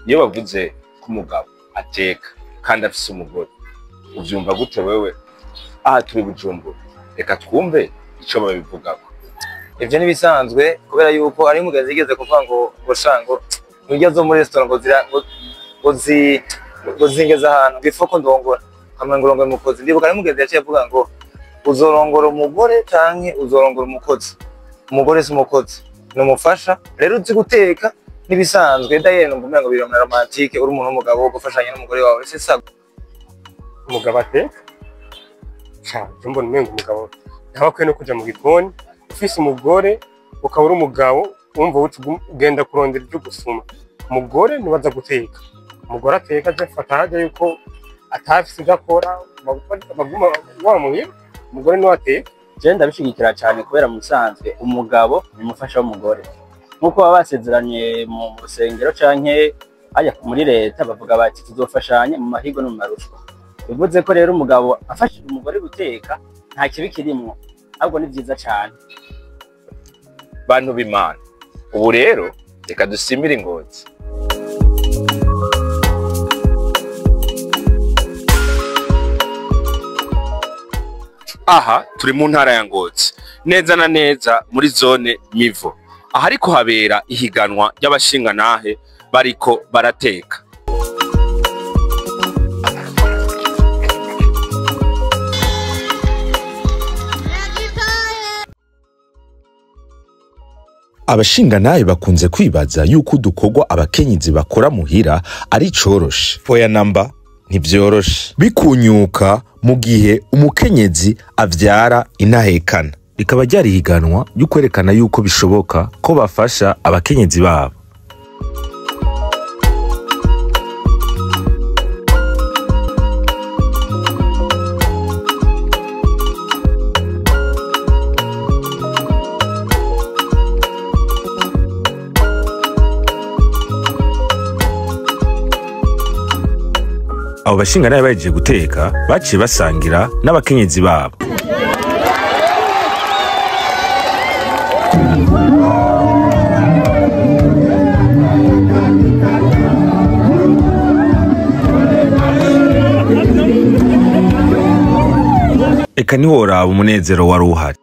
Iyo bavuze ko umugabo ateka kandi afise umugore, uvyumva gute wewe? Aha turi Bujumbura, reka twumve ico babivugako. Ivyo nibisanzwe kubera yuko ari umugenzi yigeze kuvuga ngo ngo sha ngo indya zo muri restaurant ngo zira ngo ngo zi ngo zingeze ahantu bifoko ndongora kamwe ngo urongore umukozi. Ndibuka ari umugenzi yaciye avuga ngo uzorongora umugore canke uzorongora umukozi. Umugore si umukozi, ni umufasha. Rero uzi guteka nibisanzwe, d'ailleurs numva umengo biri na romantique, uri umuntu w'umugabo gufashanya n'umugore wawe, c'est ça. Umugabo ateka cyane, mbona umengo umugabo ntaba akwiye no kuja mu gikoni. Ufise umugore ukaba uri umugabo, wumva ugenda kurondera ibyo gusuma. Umugore niwe aza guteka, umugore ateka aje afata hajya yuko atafise ibyo akora, baguma wamuhira, umugore niwe ateka. Je ndabishigikira cyane kubera mu bisanzwe umugabo ni umufasha w'umugore, nk'uko baba basezeranye mu rusengero canke hajya muri leta, bavuga bati tuzofashanya mu mahigo no mu marushwa. Bivuze ko rero umugabo afashije umugore guteka nta kibi kirimwo, ahubwo ni vyiza cane. Bantu b'Imana, ubu rero reka dusimire Ingozi. Aha turi mu ntara ya Ngozi, neza na neza muri zone Mivo, ahariko habera ihiganwa ry'abashingantahe bariko barateka. Abashingantahe bakunze kwibaza yuko udukorwa abakenyezi bakora muhira ari coroshe. Oya namba, ntivyoroshe. Bikunyuka mu gihe umukenyezi avyara intahekana. Rikaba ryari higanwa ryo kwerekana yuko bishoboka ko bafasha abakenyezi babo. Abo bashingantahe bahejeje guteka baciye basangira n'abakenyezi babo. Eka ntiworaba umunezero wari uhari.